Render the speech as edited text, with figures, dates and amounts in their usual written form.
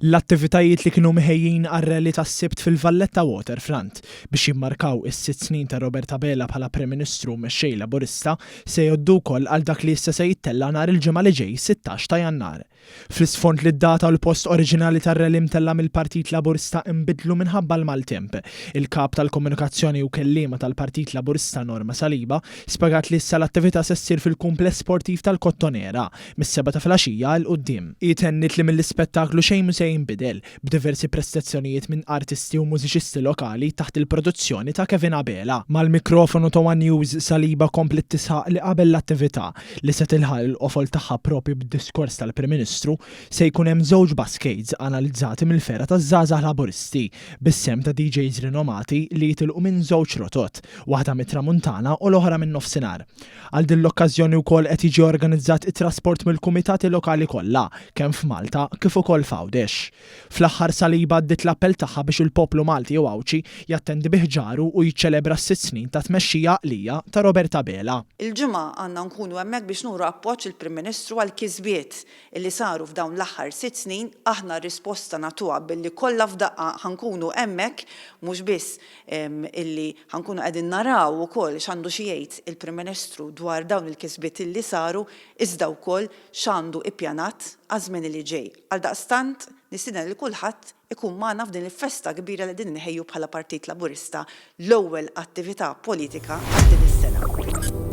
L-attivitajiet li kienu mħejjin għar-rally tas-Sibt fil-Valletta Waterfront biex jimmarkaw is-sitt snin ta' Robert Abela bħala Prim Ministru u Mexxej Laburista se jgħoddu wkoll għal dak li issa se jittella' nhar il-Ġimgħa li ġej 16 ta' Jannar. Fl-isfond li d-data u l-post oriġinali tar-rally mtella' mill-Partit Laburista nbidlu minħabba l-maltemp, il-Kap tal-Komunikazzjoni u Kelliema tal-Partit Laburista Norma Saliba spjegat li issa l-attività se ssir fil-Kumpless Sportiv tal-Kottonera mis-sebgħa ta' filgħaxija 'l quddiem. Hi tenniet li mill-ispettaklu xejn mhu se jinbidel, b'diversi prestazzjonijiet minn artisti u mużiċisti lokali taħt il-produzzjoni ta' Kevin Abela. Mal-mikrofonu ta' one News, Saliba kompliet tisħaq li qabel l-attività, li se tilħaq il-qofol tagħha proprju b'diskors tal-Prim Ministru, se jkun hemm żewġ buskades analizzati mill-fergħa taż-Żgħażagħ Laburisti, bis-sehem ta' DJs rinomati li jitilqu minn żewġ rotot, waħda mit-Tramuntana u l-oħra min-Nofsinhar. Għal din l-okkażjoni wkoll qed jiġi organizzat it-trasport mill-kumitati lokali kollha, kemm f'Malta kif ukoll f'Għawdex. Fl-aħħar Saliba għaddiet l-appell tagħha biex il-poplu Malti u Għawdxi jattendi bi ħġaru u jiċċelebra s-sitt snin ta' tmexxija għaqlija ta' Robert Abela. Il-Ġimgħa għandna nkunu hemmhekk biex nuru appoġġ lill-Prim Ministru għall-kisbiet li saru f'dawn l-aħħar sitt snin. Aħna r-risposta nagħtuha billi kollha f'daqqa ħa nkunu hemmhekk mhux biss illi ħa nkunu qegħdin naraw ukoll x'għandu xi jgħid il-Prim Ministru dwar dawn il-kisbiet illi saru iżda wkoll x'għandu ippjanat għaż-żmien li ġej. Għaldaqstant nistieden lil kulħadd ikun magħna f'din il-festa kbira li qegħdin inħejju bħala Partit Laburista l-ewwel attività politika għal din is-sena.